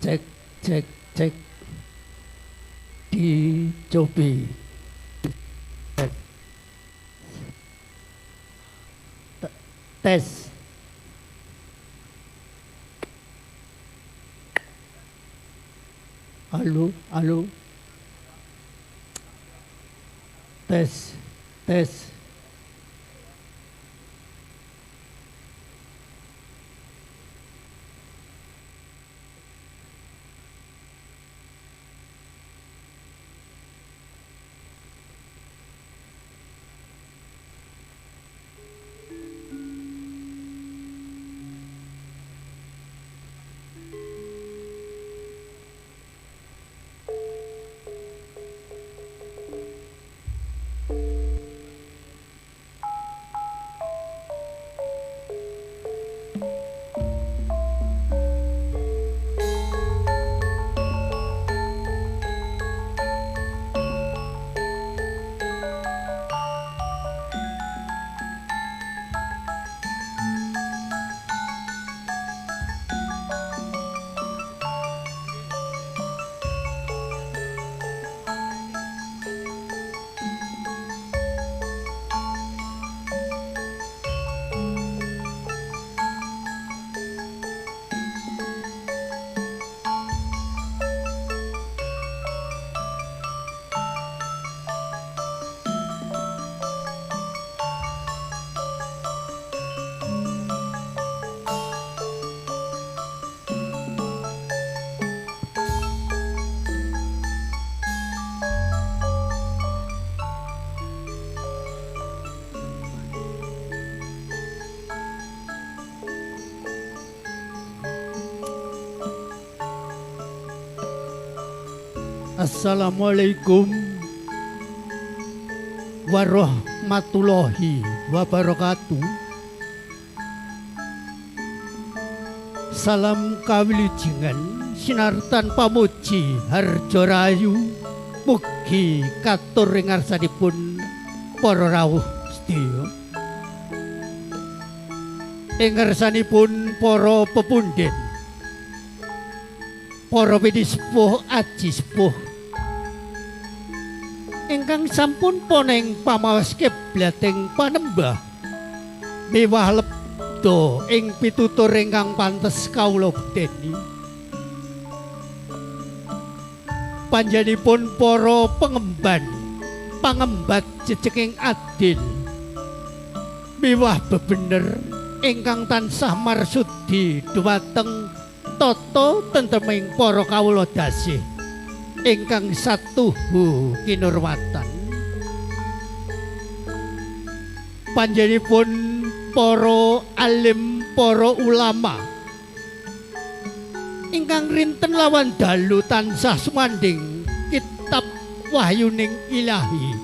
Cek cek cek dicobi. Cek. Tes. Halo, halo. Tes, tes. Assalamualaikum warahmatullahi wabarakatuh. Salam kawilujengan sinartan pamuji harjo rahayu mugi katur ing ngarsanipun para rawuh sedaya. Ing ngarsanipun para pepundhen, para pinisepuh aji sepuh ingkang sampun poneng pamaos kiblating panembah miwah lebda ing pitutur ingkang pantes kawula bedheni. Panjenenganipun para pengemban pangembat jejeking adil miwah bebener ingkang tansah marsudi dhumateng tata tentreming para kawula dasih ingkang satuhu kinurwatan. Panjenenganipun para alim, para ulama ingkang rinten lawan dalu tansah sumandhing kitab wahyuning ilahi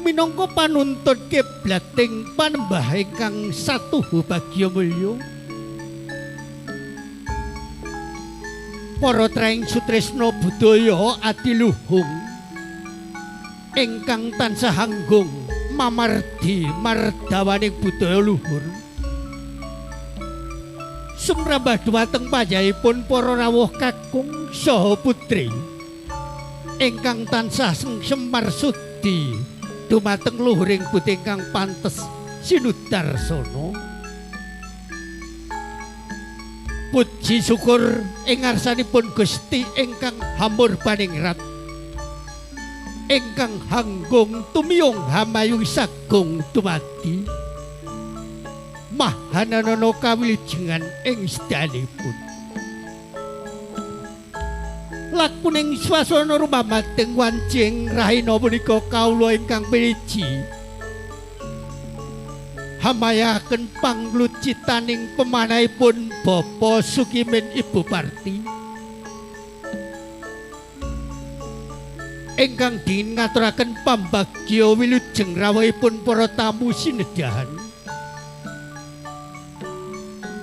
minangka panuntun kiblating panembah ingkang satuhu bagya mulya. Para traing sutresna budaya adiluhung ingkang tansah anggung mamardi mardawaning budaya luhur sumrambah dhumateng panjahipun para rawuh kakung saha putri ingkang tansah sengsem marsudi dumateng luhuring budi ingkang pantes sinudarsana. Puji syukur ing ngarsanipun Gusti ingkang hamurbaningrat ingkang hanggung tumiyung hamayung sagung dumadi mahananono kawilujengan ing sedayanipun. Lakuning swasana rumamadeng wancing rahina punika kawula ingkang piliji hamayaken panglucitaning pemanahipun Bapak Sukimin Ibu Parti ingkang dingin ngaturaken pambagya wilujeng rawuhipun para tamu sinedahan.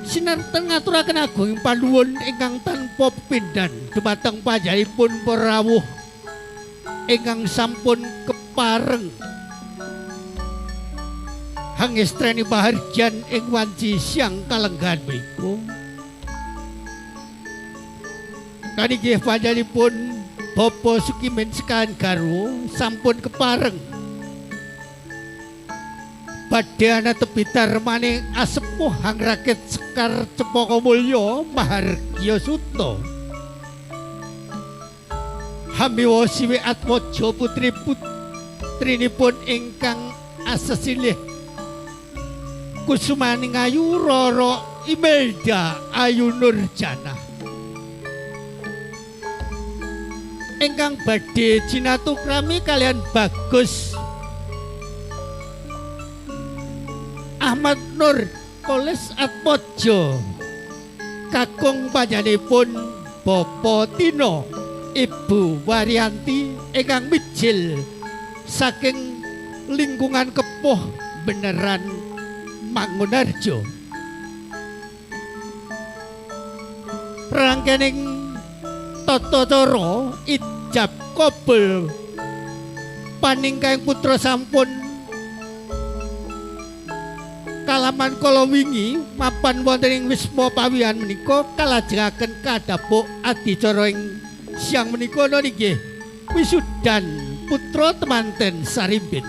Sinarten ngaturaken agung panuwun ingkang tanpa pepindhan dumateng panjenenganipun para rawuh ingkang sampun kepareng hangestreni pahargyan ing wanci siang kalenggahan mriku. Niki panjenenganipun Bapak Sukimin sekawan garwa sampun kepareng badhe anetepi darmaning asepuh hangrakit Sekar Cempaka Mulya Mahargya Suta. Hamiwa Siwi Atmaja putri putrinipun ingkang asesilih Kusumaning Ayu Rara Imelda Ayu Nurjanah ingkang badhe jinatukrami kalian Bagus Ahmad Nur Koles Atmojo kakung panjenenganipun Bapak Tino Ibu Waryanti ingkang mijil saking lingkungan Kepuh Beneran Mangunharjo. Rangkening tata cara ijab kabul paningkahing putra sampun kalaman kala wingi mapan wonten ing wisma pawihan menika kalajengaken kadhapuk adicara ing siang menika nggih wisudan putra temanten Sarimbit.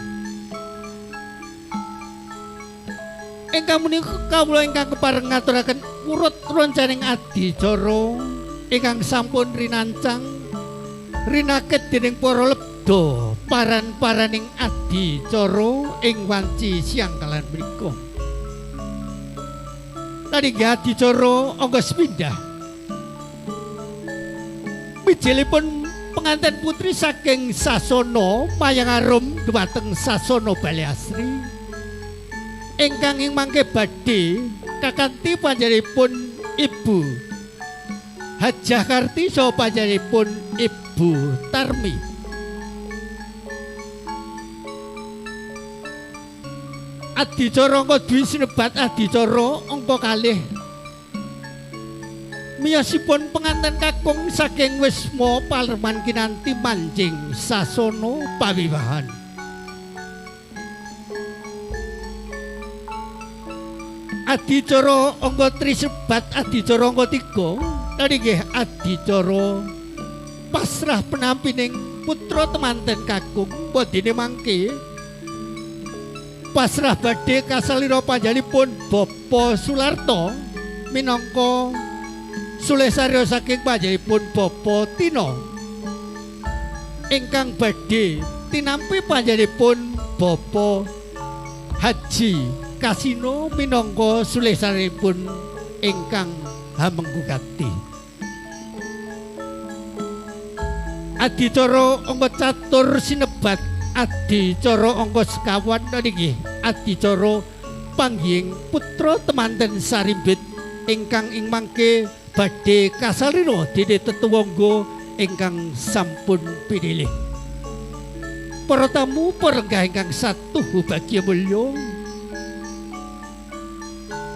Ingkang menika kawula ingkang kepareng ngaturaken urut roncaning adicara ingkang sampun rinancang rinaket dening para lebda paran-paraning adicara ing wanci siang kalan menika. Tadi nggih adicara angka sepindah mijilipun pengantin putri saking Sasana Mayangarum dumateng Sasana Bale Asri ingkang ing mangke badhe kakanthi panjenenganipun Ibu Hajah Karti saha panjenenganipun Ibu Tarmi. Adicara angka dwi sinebat adicara angka kalih miyosipun pengantin kakung saking wisma palerman kinanti manjing sasana pawiwahan. Adicara angka tri sebat adicara angka 3 tadi nggih adicara pasrah penampining putra temanten kakung bodine mangke pasrah badhe kasalira panjenenganipun Bapak Sularto minangka sulesarya saking panjenenganipun Bapak Tino ingkang badhe tinampi panjenenganipun Bapak Haji Kasino minangka sulesaripun ingkang hamengku gati. Adicara angka catur sinebat adicara angka sekawan niki adicara panggihing putra temanten Sarimbit ingkang ing mangke badhe kasalira dene tetuwangga ingkang sampun pinilih. Para tamu para lenggah ingkang satuhu bagya mulya,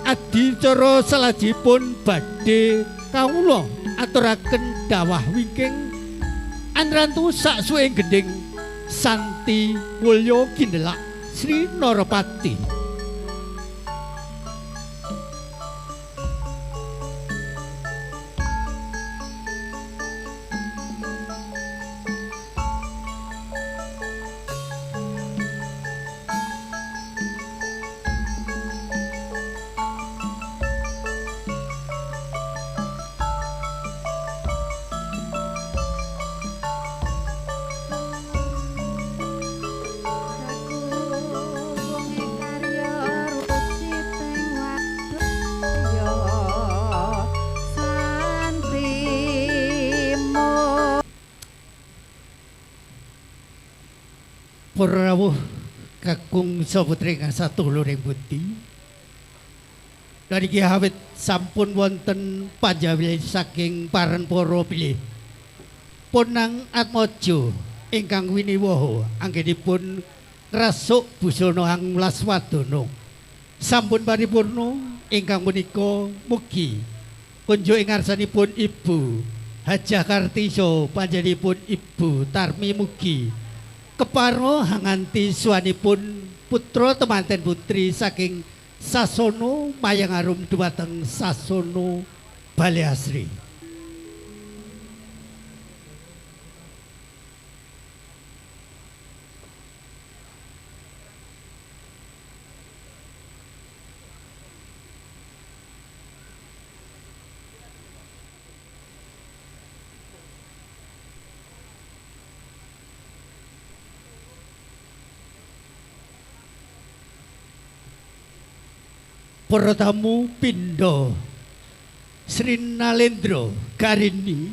adicara salajipun badhe kawula aturaken dawah wingking anrantu saksuwing gendhing Santi Mulya Gindelak Sri Narapati. Para rawuh kakung saputri ingkang satuluring budi. Niki awit sampun wonten panjawil saking paren para bilih Ponang Atmaja ingkang winiwaha anggenipun ngrasuk busana anglas wadana. Sampun paripurna ingkang punika mugi kunjuk ing ngarsanipun Ibu Hajah Karti saha panjenenganipun Ibu Tarmi mugi keparo hanganti suwanipun putra temanten putri saking Sasana Mayangarum dumateng Sasana Bale Asri. Para tamu pindha Sri Nalendra Garini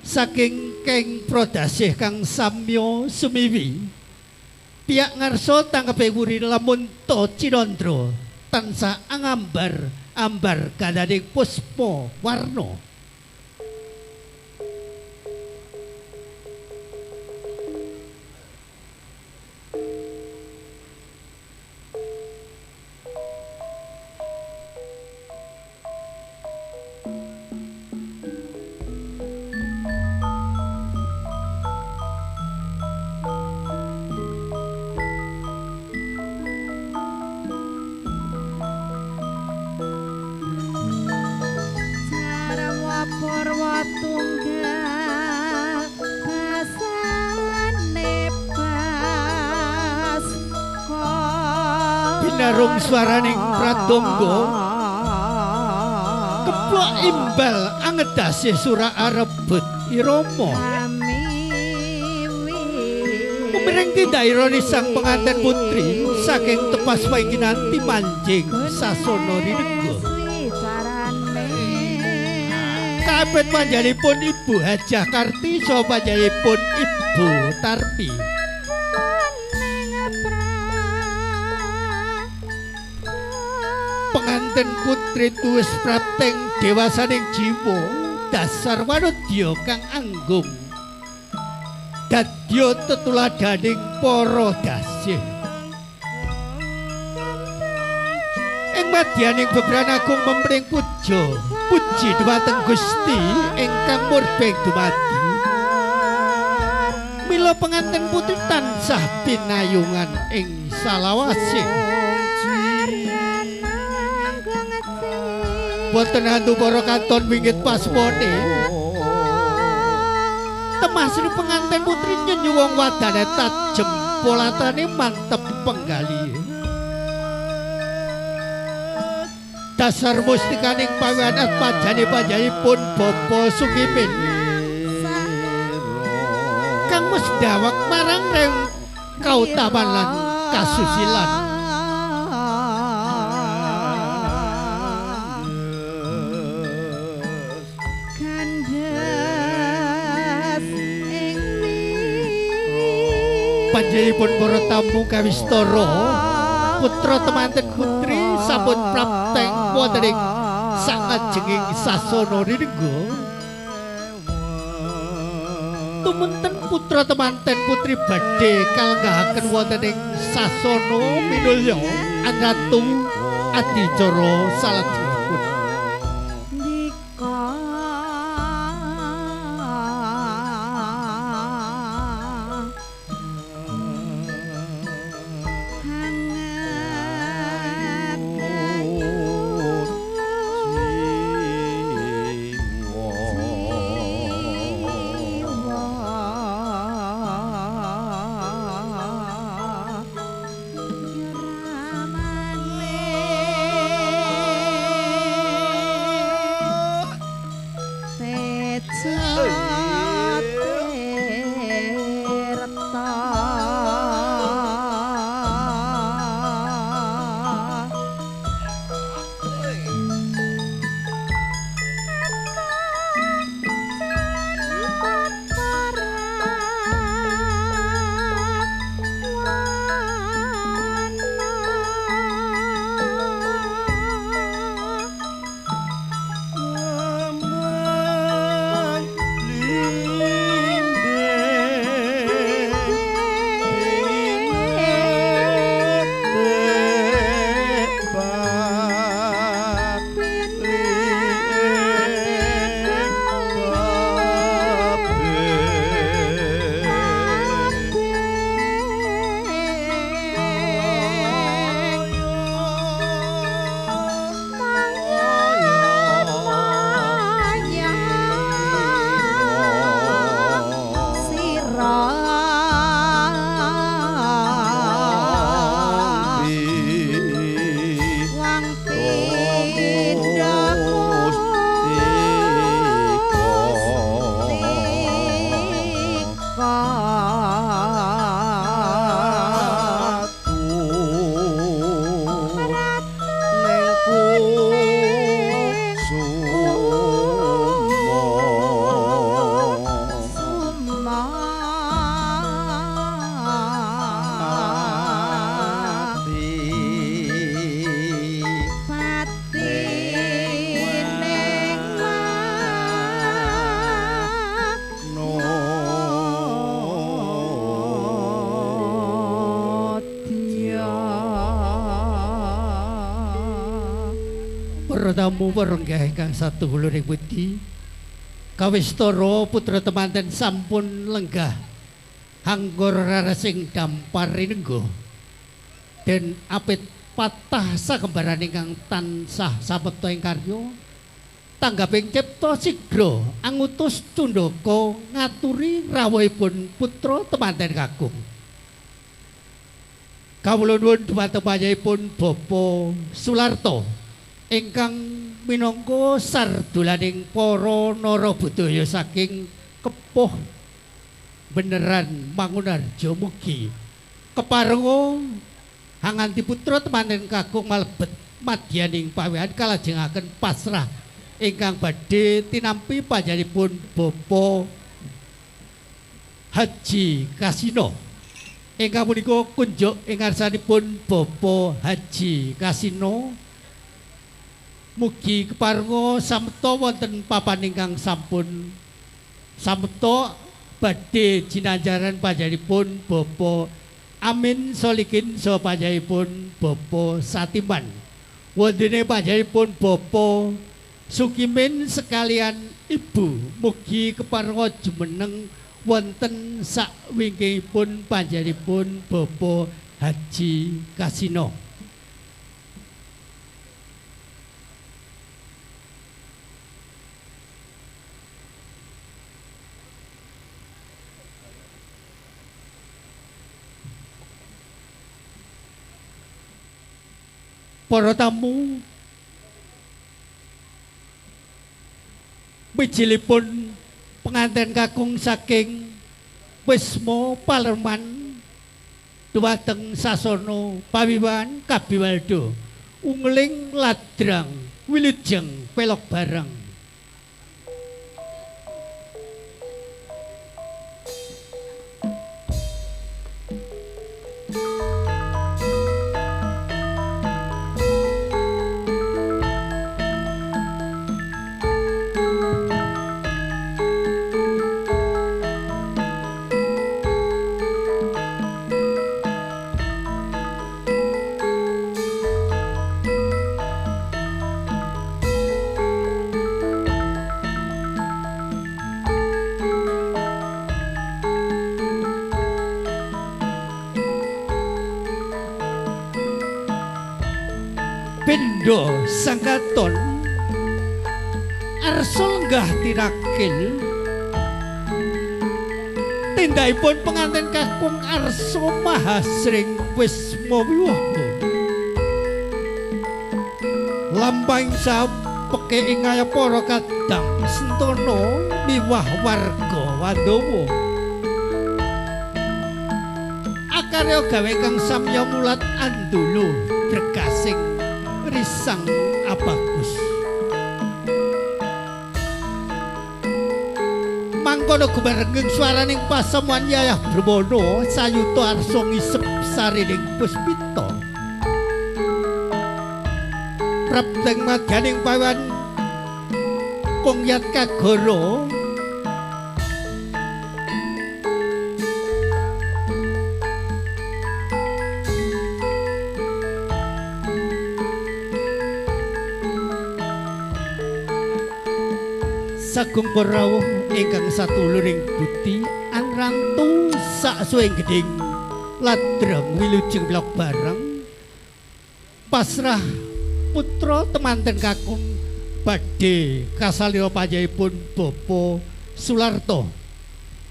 saking Keng Prodasih kang samya sumiwi piyak ngarsa tangkepe wuri lamun ta cinandra tansah angambar ambar gandhaning puspa warna. Binarung swaraning pratangga keplok imbal angedasih sura arebut irama. Kumiring tindak ironi sang penganten putri saking tepas wainginanti manjing sasana rinega. Kapet panjenenganipun Ibu Hajah Karti saha panjenenganipun Ibu Tarpi. Penganten putri tuwis prapteng dewasaning jiwa dasar wanodya kang anggung dadya tetuladaning para dasih. Ing madyaning bebran agung mempring puja puji dhumateng Gusti ingkang murbeng dumadi. Mila penganten putri tansah pinayungan ing salawase. Boten hantu para katon wingit paspone. Temasri penganten putri nyenyuwung wadane tajem polatane mantep penggali. Dasar mustikaning pawean atmajane panjenenganipun Bapa Sukimin kang wis dawak marang reng kautaman lan kasusilan. Panjenenganipun para tamu kawistara putra temanten putri sampun prapteng wonten ing sangajenging sasana rinengga. Tumunten putra temanten putri badhe kalenggahaken wonten ing sasana minulya anratu adicara salajengipun. Para tamu para lenggah ingkang satuhuluring budi, kawistara putra temanten sampun lenggah hanggor rarasing dampar rinengga den apit patah sakembaran ingkang tansah sapekta ing karya tanggaping cipta sigra angutus cundaka ngaturi rawuhipun putra temanten kakung. Kawula nuwun dhumateng panjenenganipun Bapak Sularto ingkang minangka sardulaning para narabudaya saking Kepuh Beneran Mangunharjo mugi keparenga hanganti putra temanten kakung malebet madyaning pawehan kalajengaken pasrah ingkang badhe tinampi panjenenganipun Bapak Haji Kasino. Ingkang punika kunjuk ing ngarsanipun Bapak Haji Kasino mugi keparenga samta wonten papan ingkang sampun samta badhe jinanjaran panjenenganipun Bapak Amin Solikin saha panjenenganipun Bapak Satiman. Wontene panjenenganipun Bapak Sukimin sekalian ibu mugi keparenga jumeneng wonten sakwingkingipun panjenenganipun Bapak Haji Kasino. Para tamu wijilipun penganten kakung saking Wisma Palerman dumateng sasana pawiwahan Kabiwalda ungling ladrang wilujeng pelok bareng. Pindha sangkaton arsa lenggah tinakil tindakipun pengantin kakung arsa mahasring wisma wiwaha lampahing sapeke ing para kadang sentana miwah warga Wandawa akarya gawe kang samya mulat andulu dregasing risang abagus. Mangkono gumarenging swaraning pasamuan Yayah Brahmana sayuta arsa ngisep sarining puspita. Prapteng madyaning pawan kongyat kagara sagung rawuh ingkang satuluring budi anrantu saksuwing gedhing ladrang wilujeng blok bareng pasrah putra temanten kakung badhe kasalira panjenenganipun Bapak Sularto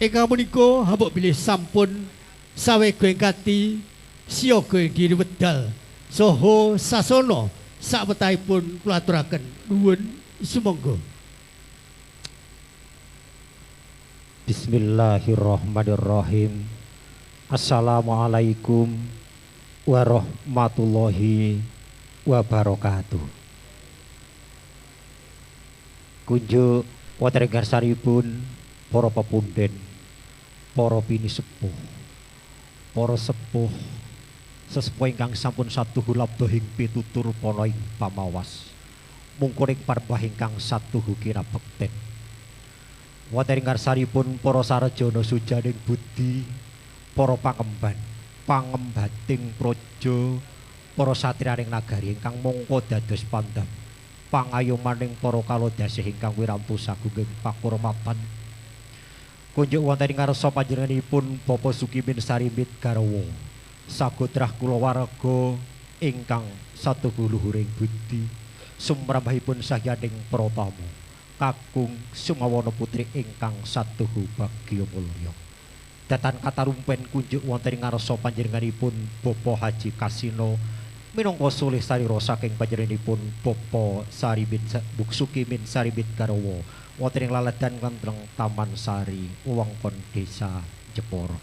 ingkang punika hambuk bilih sampun sawega ing kati siaga ing diri wedal saha sasana sawetahipun kula aturaken nuwun sumangga. Bismillahirrahmanirrahim. Assalamualaikum warahmatullahi wabarakatuh. Kunjuk wonten ing ngarsanipun para pepunden, para pinisepuh, para sepuh, sesepuh ingkang sampun satuhu labdahing pitutur pana ing pamawas, mungkur ing parbah ingkang satuhu kinabekten. Wonten ing ngarsanipun para sarjana sujaning budi, para pangemban, pangembating praja, para satriyaning nagari ingkang mongko dados pandam. pangayomaning para kalodasih ingkang wirantu sagunging pakurmatan. Kunjuk wonten ing ngarsa panjenenganipun Bapak Sukimin Sarimbit garwa sagotrah kulawarga ingkang satuhu luhuring budi sumrambahipun sahyaning pratama kakung Sumawana putri ingkang satuhu bagya mulya. Datan katarumpen kunjuk wonten ing ngarsa panjenenganipun Bapak Haji Kasino minangka sulih sarira saking panjenenganipun Bapak Saribin Sukimin Sarimbit garwa wonten ing laledan Klentreng Taman Sari wewengkon Desa Jepara.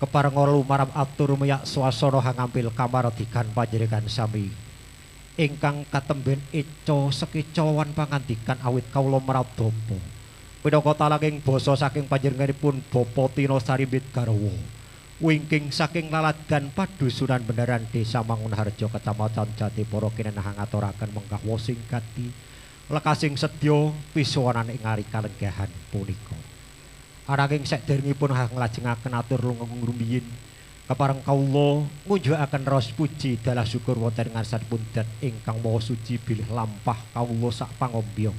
Keparenga lumarap atur meyak swasana hangampil kamardikan panjenengan sami ingkang katemben eca sekecawan pangandikan awit kawula mradapa. Minangka talanging basa saking panjenenganipun Bapak Tino Sarimbit garwa wingking saking laladan padusunan Benaran Desa Mangunharjo Kecamatan Jatipara kinenah ngaturaken menggah wosing gati lekasing sedya pisuwanan ing ari kalenggahan punika. Ananging sakderengipun nglajengaken atur lunga rumiyin kepareng kawula ngunjukaken raos puji dalah syukur wonten ngarsanipun Dat ingkang Maha Suci bilih lampah kawula sak pangombyong.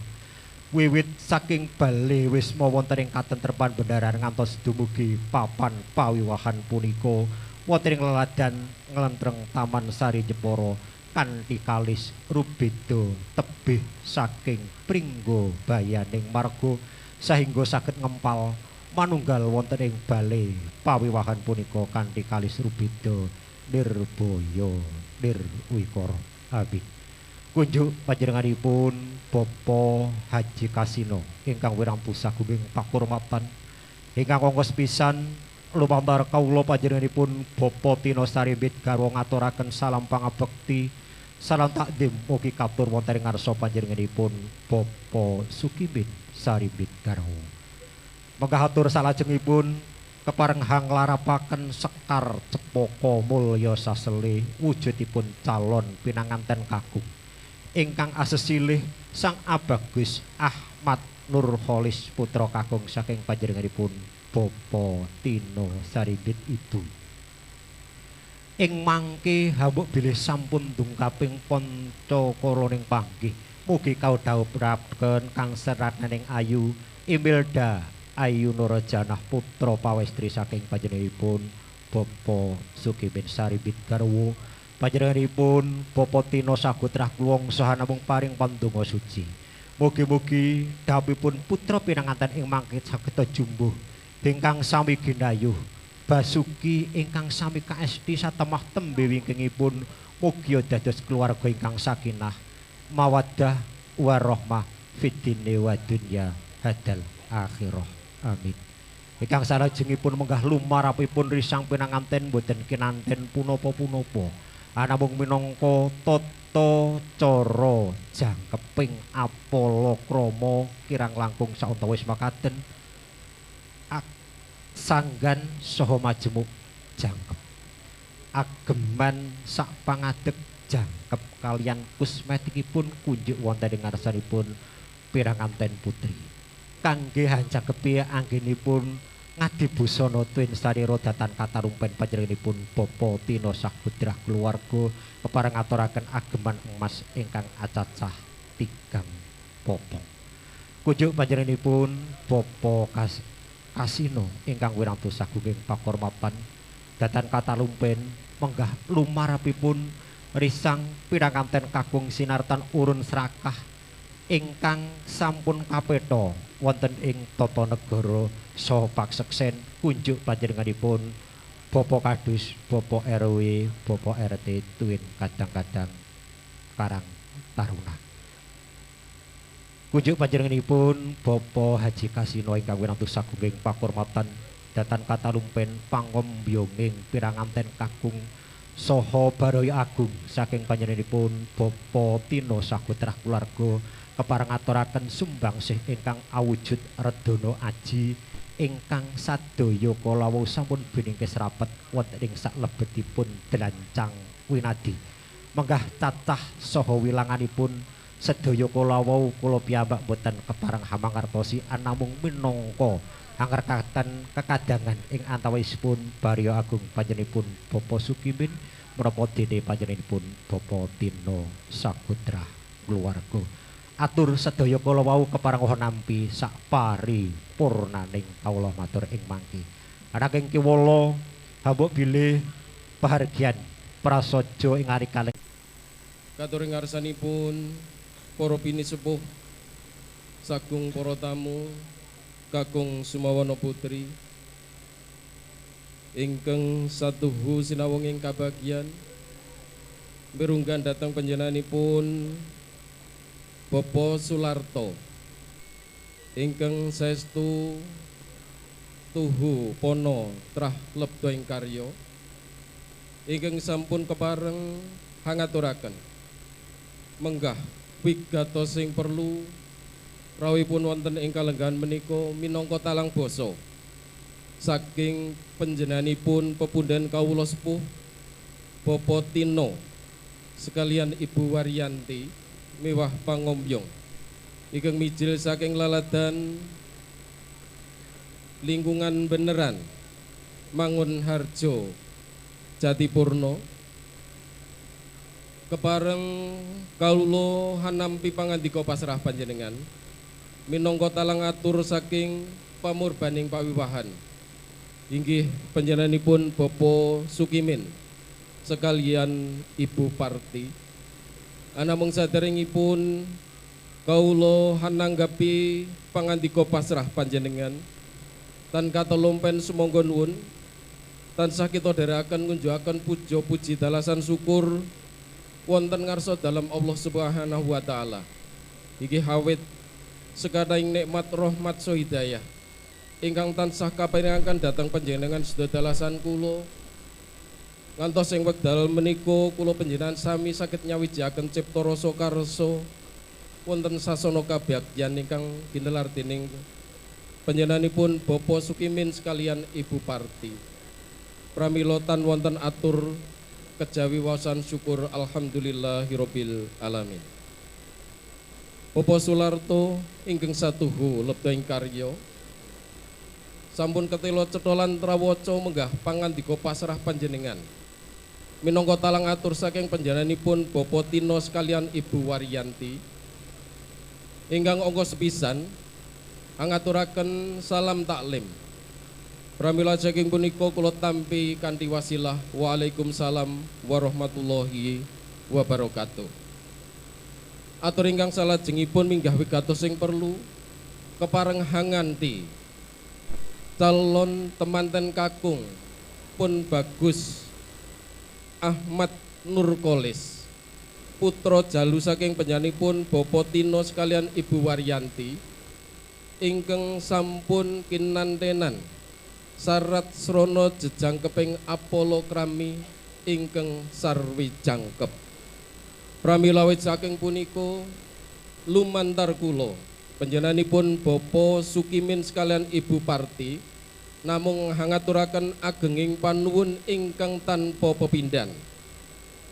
Wiwit saking bale wisma wonten ing katentreman benaran ngantos dumugi papan pawiwahan punika wonten ing laladan Nglentreng Taman Sari Jepara kanthi kalis rubeda tebih saking pringgo bayaning marga sahingga saged ngempal manunggal wonten ing bale pawiwahan punika kanthi kalis rubeda nirbaya nirwikara. Amin. Kunjuk panjenenganipun Bapak Haji Kasino ingkang wirantu sagunging pakurmatan ingkang ongkos pisan lumantar kawula panjenenganipun Bapak Tino Sarimbit garwa ngaturaken salam pangabekti salam takdim mugi katur wonten ing ngarsa panjenenganipun Bapak Sukimin Sarimbit garwa. Menggah atur salajengipun kepareng hang larapaken sekar cepaka mulya sasele wujudipun calon pinanganten kakung ingkang asesilih Sang Abagus Ahmad Nurholis putra kakung saking panjenenganipun Bapak Tino Sarimbit Ibu. Ing mangke hambuk bilih sampun dungkaping panca koroning panggih mugi kaudhawuhaken kang seratnaning ayu Imelda Ayu Nurjanah putra pawestri saking panjenenganipun Bapak Sukimin Sarimbit garwa. Panjenenganipun Bapak Tino Sagotrah Kluwong saha namung paring pandonga suci. Mugi-mugi dhawuhipun putra pinanganten ing mangke saged jumbuh ingkang sami ginayuh basuki ingkang sami kaesti satemah tembe wingkingipun mugi dados keluarga ingkang sakinah mawaddah warahmah fid dunya wa dunya hadal akhirah. Amin. Ingkang salajengipun menggah lumarapipun risang pinanganten boten kinanten punapa-punapa anamung minangka tata cara jangkeping apala krama kirang langkung sauntawis makaten sanggan saha majemuk jangkep ageman sak pangadeg jangkep kalian kosmetikipun kunjuk wonten ing ngarsanipun piranganten putri kangge hanjangkepi anggenipun ngadi busana twin sarira datan katarumpen panjenenganipun Bapak Tino Sagotrah keluarga kepareng ngaturaken ageman emas ingkang acacah tigang popong. Kunjuk panjenenganipun Bapak Kasino ingkang wirantu sagunging pakurmatan datan katalumpen menggah lumarapipun risang pinanganten kakung sinartan urun serakah ingkang sampun kapeta wonten ing tata negara saha pakseksen kunjuk panjenenganipun Bapak Kadus, Bapak RW, Bapak RT tuwin kadang-kadang Karang Taruna. Kunjuk panjenenganipun Bapak Haji Kasino ingkang winantu sagunging pakurmatan datan katalumpen pangombyonging piranganten kakung saha baraya agung saking panjenenganipun Bapak Tino Sagotrah keluarga kepareng ngaturaken sumbangsih ingkang awujud redana aji ingkang sadaya kala wau sampun biningkis rapet wonten ing saklebetipun dlancang winadi. Menggah cacah saha wilanganipun sedaya kala wau kula piyambak boten kepareng hamangertosi anamung minangka angrekatan kekadangan ing antawisipun barya agung panjenenganipun Bapak Sukimin menapa dene panjenenganipun Bapak Tino Sagotrah keluarga. Atur sedaya kala wau kepareng nampi sak paripurnaning kawula matur ing mangke. Anaking kiwala hambuk bilih pahargyan prasaja ing ari kalih. Katur ngarsanipun para pinisepuh sagung para tamu kakung Sumawana Putri ingkang satuhu sinawung ing kabagyan mirunggan dhateng panjenenganipun Bapak Sularto ingkang saestu tuhu pono trah lebda ing karya ingkang sampun kepareng hangaturaken menggah wigatos sing perlu rawuhipun wonten ing kalenggahan menika minangka talang basa saking panjenenganipun pepundhen kawula sepuh Bapak Tino sekalian Ibu Waryanti miwah pangombyong ingkang mijil saking laladan lingkungan Beneran Mangunharjo Jatipurno. Kepareng kawula hanampi pangandika pasrah panjenengan minangka talang atur saking pamurbaning pawiwahan inggih panjenenganipun Bapak Sukimin sekalian Ibu Parti. Anamung saderengipun kawula hananggapi pangandika pasrah panjenengan tan katelompen sumangga nuwun tansah kita dherekaken ngunjukaken puja puji dalasan syukur wonten ngarsa dalam Allah Subhanahu wa taala. Iki hawit sekadhaing nikmat rahmat saha hidayah ingkang tansah kaparingaken dhateng panjenengan sedaya dalasan kula ngantos ing wekdal menika kula panjenengan sami saged nyawijaken cipta rasa karsa wonten sasana kabagyan ingkang ginelar dening panjenenganipun Bapak Sukimin sekalian Ibu Parti. Pramila tan wonten atur kejawi waosan syukur alhamdulillahirabbil alamin. Bapak Sularto ingkang satuhu lebda ing karya sampun ketela cetholan trawaca menggah pangandika pasrah panjenengan minangka talang atur saking panjenenganipun Bapak Tino sekalian Ibu Waryanti ingkang angka sepisan angaturaken salam taklim. Pramila saking punika kula tampi kanthi wasilah waalaikumsalam warahmatullahi wabarakatuh. Atur ingkang salajengipun minggah wigatos sing perlu kepareng hanganti calon temanten kakung pun Bagus Ahmad Nurkolis putra jalu saking panjenenganipun Bapak Tino sekalian Ibu Waryanti ingkang sampun kinantenan sarat srana jejangkeping Apollo krami ingkang sarwi jangkep. Pramila wit saking punika lumantar kula panjenenganipun Bapak Sukimin sekalian Ibu Parti namung hangaturaken agenging panuwun ingkang tanpa pepindhan.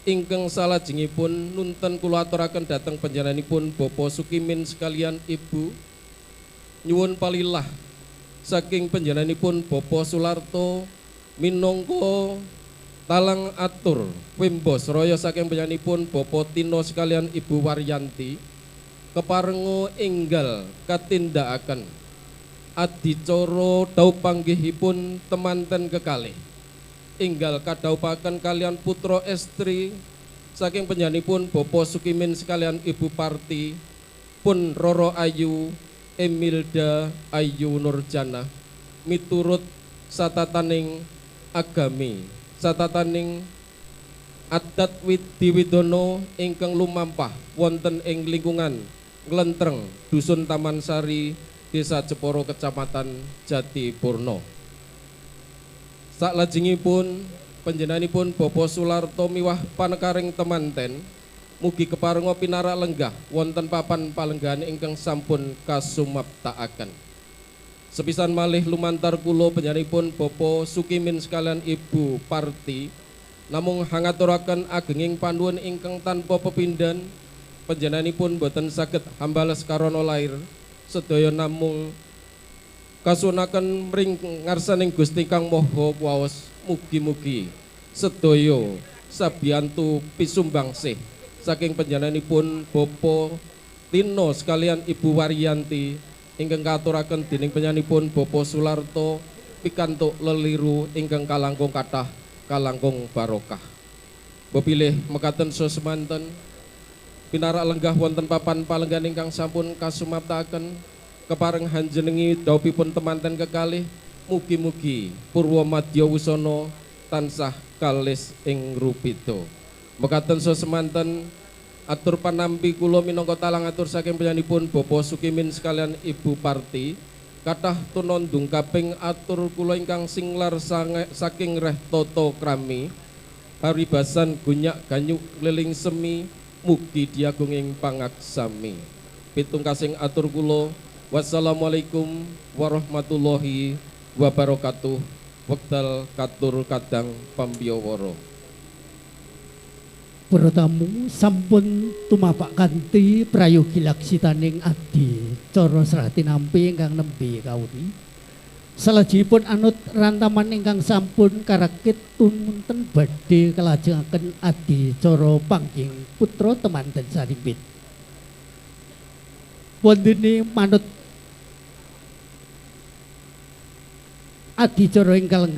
Ingkang salajengipun nunten kula aturaken dhateng panjenenganipun Bapak Sukimin sekalian Ibu nyuwun palilah saking panjenenganipun Bapak Sularto minangka talang atur wimbos raya saking panjenenganipun Bapak Tino sekalian Ibu Waryanti keparenga enggal katindakaken adicara dhaup panggihipun temanten kekalih enggal kadhaupaken kalian putra estri saking panjenenganipun Bapak Sukimin sekalian Ibu Parti pun Roro Ayu Emilda Ayu Nurjanah miturut satataning agami satataning adat widi widono ingkang lumampah wonten ing lingkungan Nglentreng Dusun Taman Sari Desa Jeporo Kecamatan Jatipurno. Saklajengipun panjenenganipun Bapak Sularto miwah panekaring temanten mugi keparenga pinarak lenggah wonten papan palenggahan ingkang sampun kasumaptakaken. Sepisan malih lumantar kula panjenenganipun Bapak Sukimin sekalian Ibu Parti namung hangaturaken agenging panuwun ingkang tanpa pepindhan panjenenganipun boten saged hambales karana lair sedaya namung kasunaken mring ngarsaning Gusti Kang Maha Kuwaos. Mugi-mugi sedaya sabiyantu pisumbangsih saking panjenenganipun Bapak Tino sekalian Ibu Waryanti ingkang kaaturaken dening panjenenganipun Bapak Sularto pikantuk leliru ingkang kalangkung kathah kalangkung barokah. Bepilih mekaten sesemanten pinarak lenggah wonten papan palenggan ingkang sampun kasumaptaken kepareng hanjenengi dhawuhipun temanten kekalih mugi-mugi purwa madya wusana tansah kalis ing rupita. Mekaten sesemanten atur panampi kula minangka talang atur saking panjenenganipun Bapak Sukimin sekalian Ibu Parti kathah tunandung kaping atur kula ingkang singlar saking reh tata krami paribasan gunyak ganyuk liling semi mugi diagung ing pangaksami. Pitungkasing atur kula, wassalamualaikum warahmatullahi wabarakatuh. Wekdal katur kadang pambiyawara. Para tamu sampun tumapak kanthi prayogi laksitaning adi cara sratinampi ingkang nembe kawuri. Salajengipun anut rantaman ingkang sampun karakit tumunten badhe kalajengaken adi cara panggih putra temanten sarimbit. Wontene manut adicara ingkang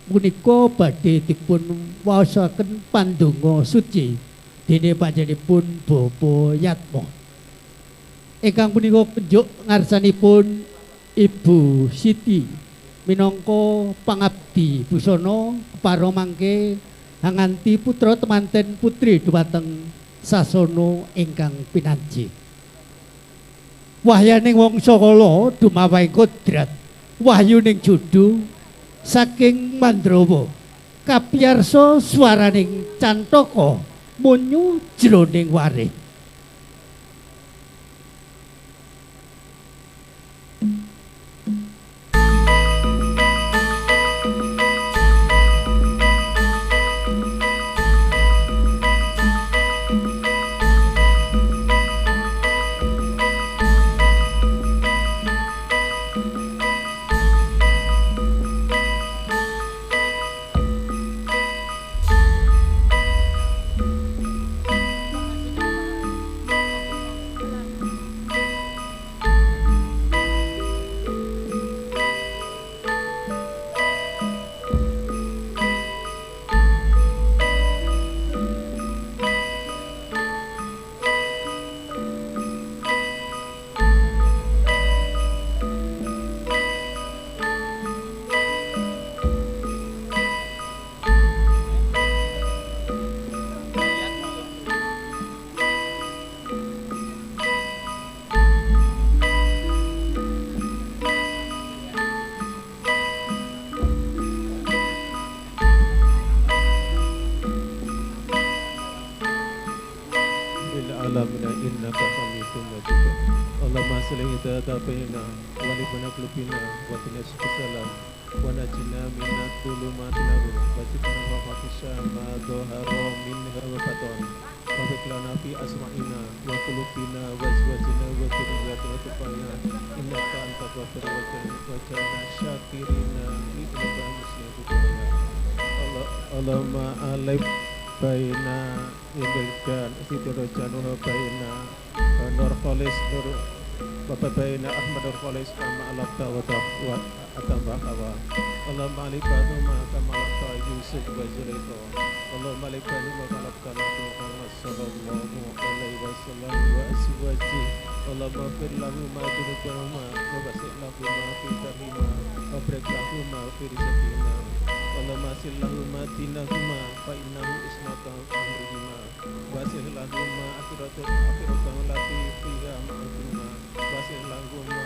punika badhe dipun waosaken pandonga suci dene panjenenganipun Bapak Yatmo. Ingkang punika penjuk ngarsanipun Ibu Siti minangka pangabdi busana kepara mangke hanganti putra temanten putri dhumateng sasana ingkang pinanji. Wahyaning wangsa kala dumawahing kodrat wahyuning jodho saking Mandrawa kapiyarsa swaraning cantaka munyu jroning warih. Allahumma alif baina indiljan siti rojanuha baina nur kholis nur bapak baina Ahmad nur kholis kama alabta wa atamba hawa. Allahumma alif bainuma kama alabta Yusuf wa Zulaikha. Allahumma alif bainuma kama alabta Nabi Muhammad sallallahu alaihi wasallam wa azwaji. Allahumma fir lahuma dzunubahuma wa basir lahuma fi darihima wa barik lahuma fi rizqihima. Allahumma sil lahuma dinahuma fa innahu ismatu amrihima wa sil lahuma akhiratahum lati fiha ma'aduma wa sil lahuma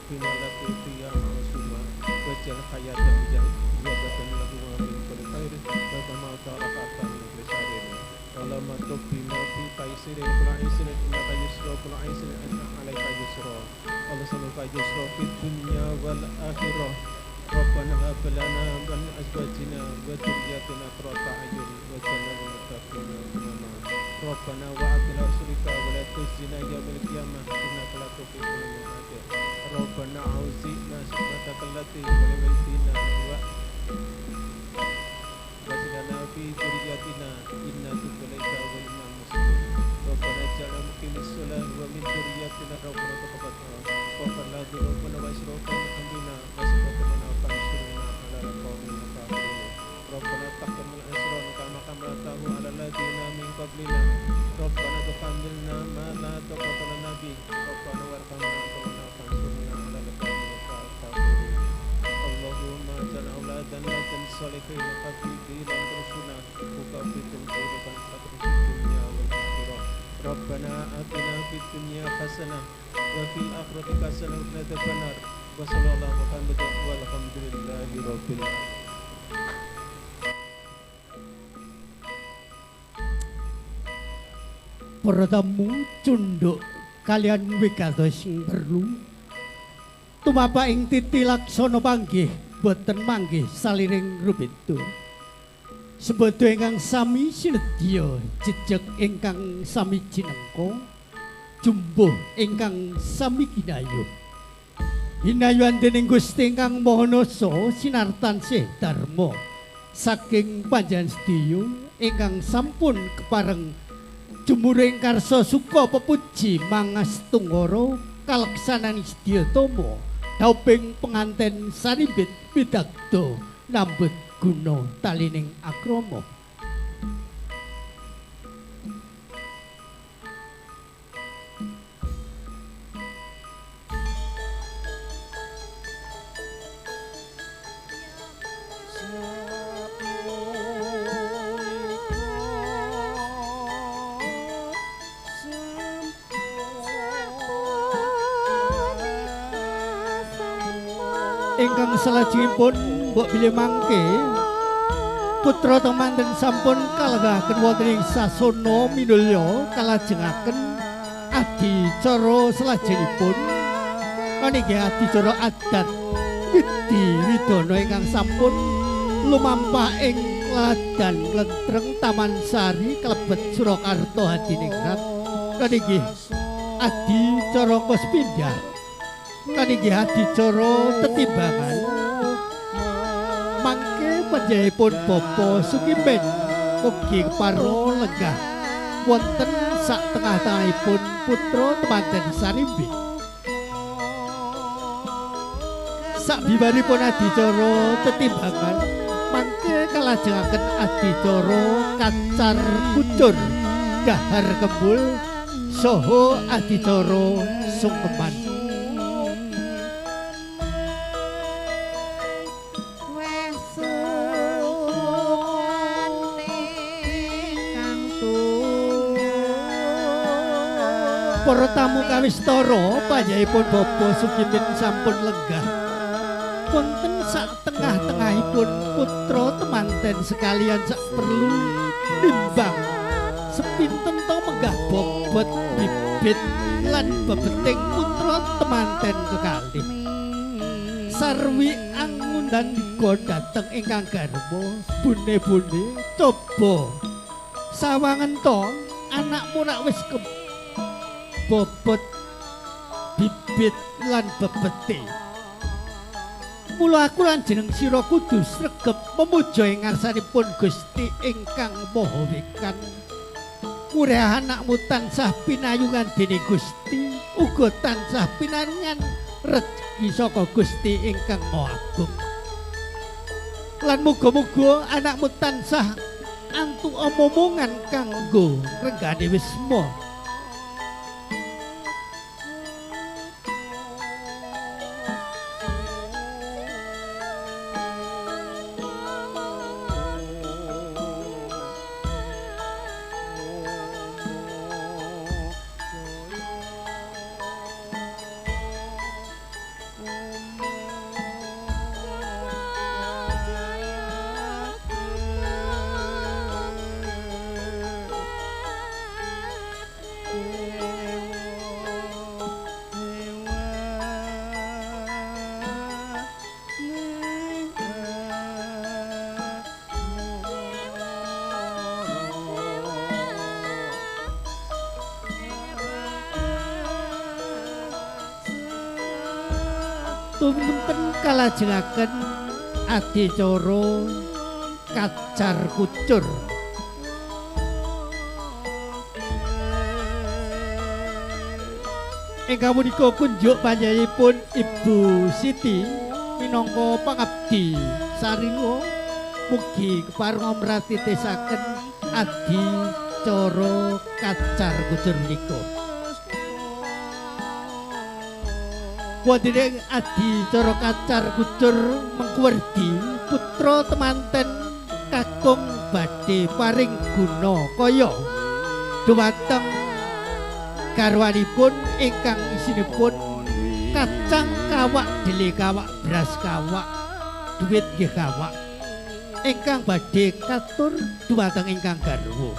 dunya lati fiha ma'asuma wa jal hayatan ziyadatan lahuma min kulli khair wa mauta rakatan min kulli syarrin. Allahumma tubbina fi taisirin kulli aisirin innaka yusra kulli aisirin inna alaika yusra. Allah saluka yusra fid dunya wal akhirah. Rabbana hab lana min azwajina wa dhurriyyatina qurrata a'yun waj'alna lil muttaqina imama. Rabbana wa atina rasulika wa la tuzina yawmal qiyamah innaka la tukhliful mi'ad. Rabbana auzi'na sunnataka allati walidina wa waj'alna fi dhurriyyatina inna tubna ilaika wa inna muslimun. Ladan ladan salihin habibi lan rusuna ukafikum urukan dunya wal akhirah. Rabbana atina fid dunya hasanah wa fil akhirati hasanah wa qina adzabannar. Wa sallallahu Muhammad walhamdulillahi rabbil alamin. Para tamu cunduk kalian wigatos sing perlu tumapa ing titi laksana panggih boten manggih saliring rubeda. Sembada ingkang sami sinedya jejeg ingkang sami jinengka jumbuh ingkang sami ginayuh. Hinayuhan dening Gusti ingkang Maha Nasa sinartan sih dharma saking panjenengan sedaya ingkang sampun kepareng jumuring karsa suka pepuji mangastungara kaleksanan sedya tama dauping penganten sarimbit pidagda nambut guna talining akrama. Ingkang salajengipun mbok bilih mangke putra temanten sampun kalenggahaken wonten ing sasana minulya kalajengaken adicara salajengipun menika adicara adat widhi widana ingkang sampun lumampah ing ladan Lentreng Taman Sari kalebet Surakarta Hadiningrat. Menika adicara kospindah kaniki adicara tetimbangan mangke panjenenganipun Bapak Sukimin mugi kepara lenggah wonten sak tengah-tengahipun putra temanten Sarimbit. Sabibaripun adicara tetimbangan mangke kalajengaken adicara kacar kucur dahar kembul saha adicara sungkeman. Para tamu kawistara panjenenganipun Bapak Sukimin sampun lenggah wonten sak tengah-tengahipun putra temanten sekalian sak perlu nimbang sepinten to menggah bobot bibit lan bebeting putra temanten kekalih. Sarwi angundan diga dhateng ingkang garwa bune-bune coba sawangen to anakmu rak wis bobot bibit lan bebete. Mula aku lan jeneng sira kudu sregep memuja ing ngarsanipun Gusti ingkang Maha Wikan. Murih anakmu tansah pinayungan dening Gusti, uga tansah pinaringan rejeki saka Gusti ingkang Maha Agung. Lan muga-muga anakmu tansah antuk omongan kanggo renggane wisma. Tumunten kalajengaken adicara kacar kucur. Ingkang punika kunjuk panjenenganipun Ibu Siti minangka pangabdi saringa mugi kepareng mratitesaken adicara kacar kucur menika. Wonten ing adicara kacar kucur mengkuwerdi putra temanten kakung badhe paring guna kaya dumateng garwanipun ingkang isinipun kacang kawak, dele kawak, beras kawak, duit nggih kawak ingkang badhe katur dumateng ingkang garwa.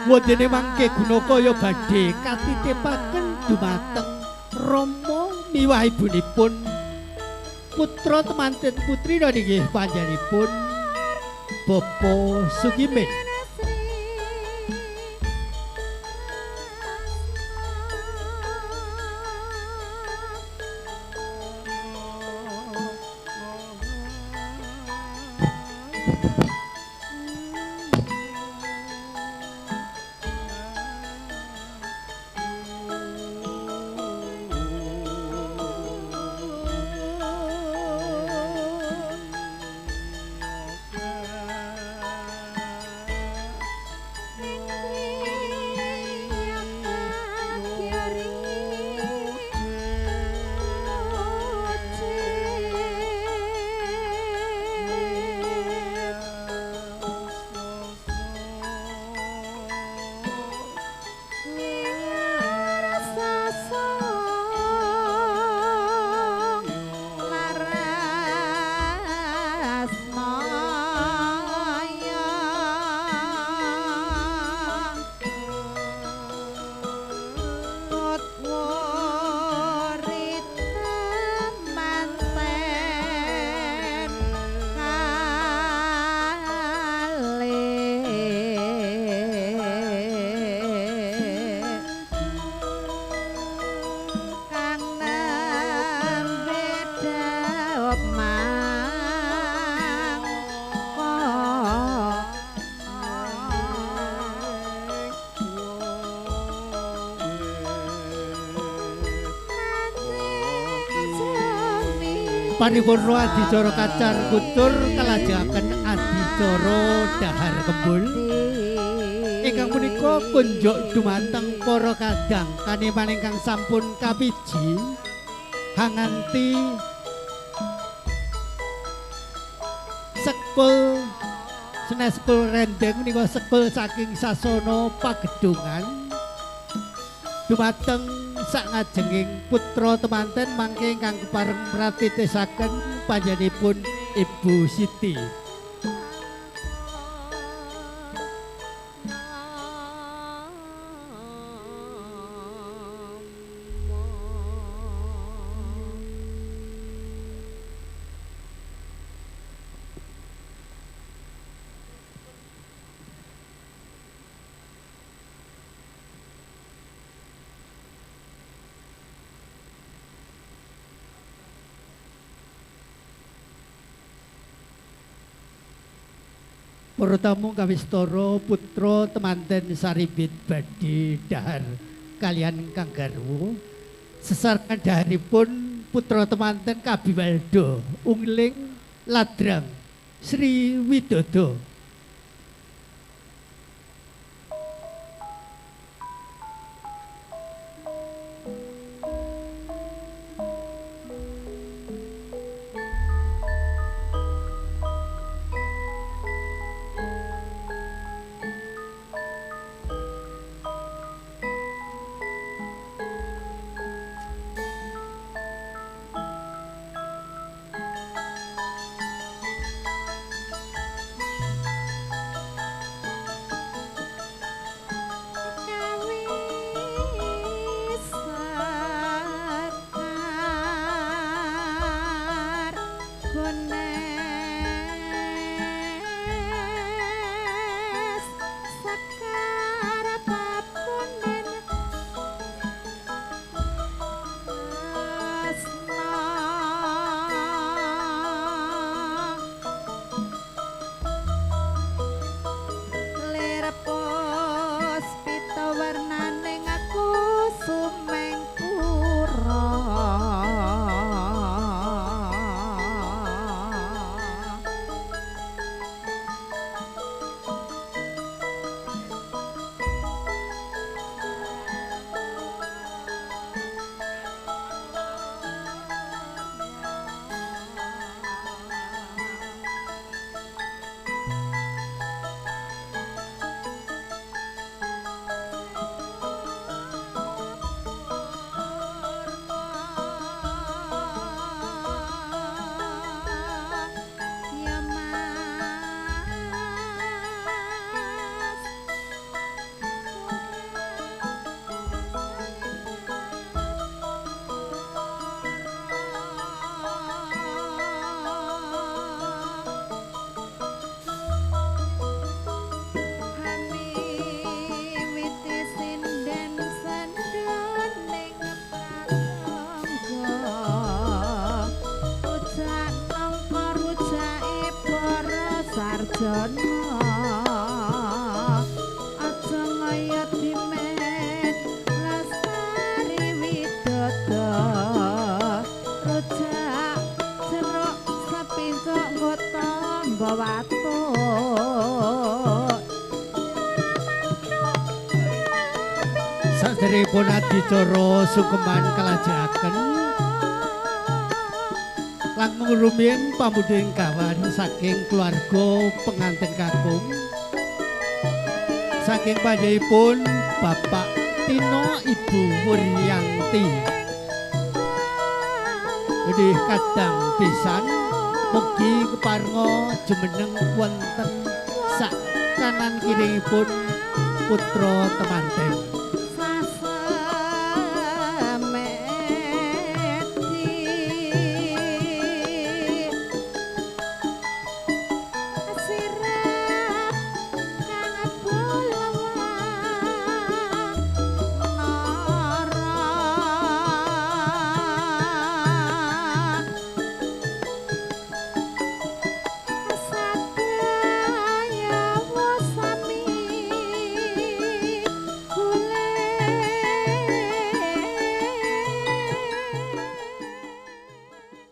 Wondene mangke Gunakaya badhe katitipaken dumateng Rama miwah ibunipun putra temanten putri nggih panjenenganipun Bapak Sukimin. Paripurna adicara kacar kucur kalajengaken adicara dahar kembul ingkang punika kunjuk dumateng para kadang kaneman ingkang sampun kapiji hanganti sekul senes sekul rendeng menika sekul saking sasana pagedhungan dumateng sakngajenging putra temanten mangke ingkang kepareng pratitisaken panjenenganipun Ibu Siti. Para tamu kawistara putra temanten Saribit badhe dahar kaliyan kang garwa. Sesarengan daharipun putra temanten Kabiwalda Ungling Ladrang Sri Widodo. Rojana aja ngayat dimen lestari widodo rujak jeruk sepincuk nggo tamba watuk. Saderepun adicara sungkeman kalajengaken langkung rumiyin pamundhuting gawan saking keluarga pengantin kakung saking panjenenganipun Bapak Tino Ibu Wuryanti. Nggih kadang pisan mugi keparenga jumeneng wonten sak kanan kiringipun putra temanten.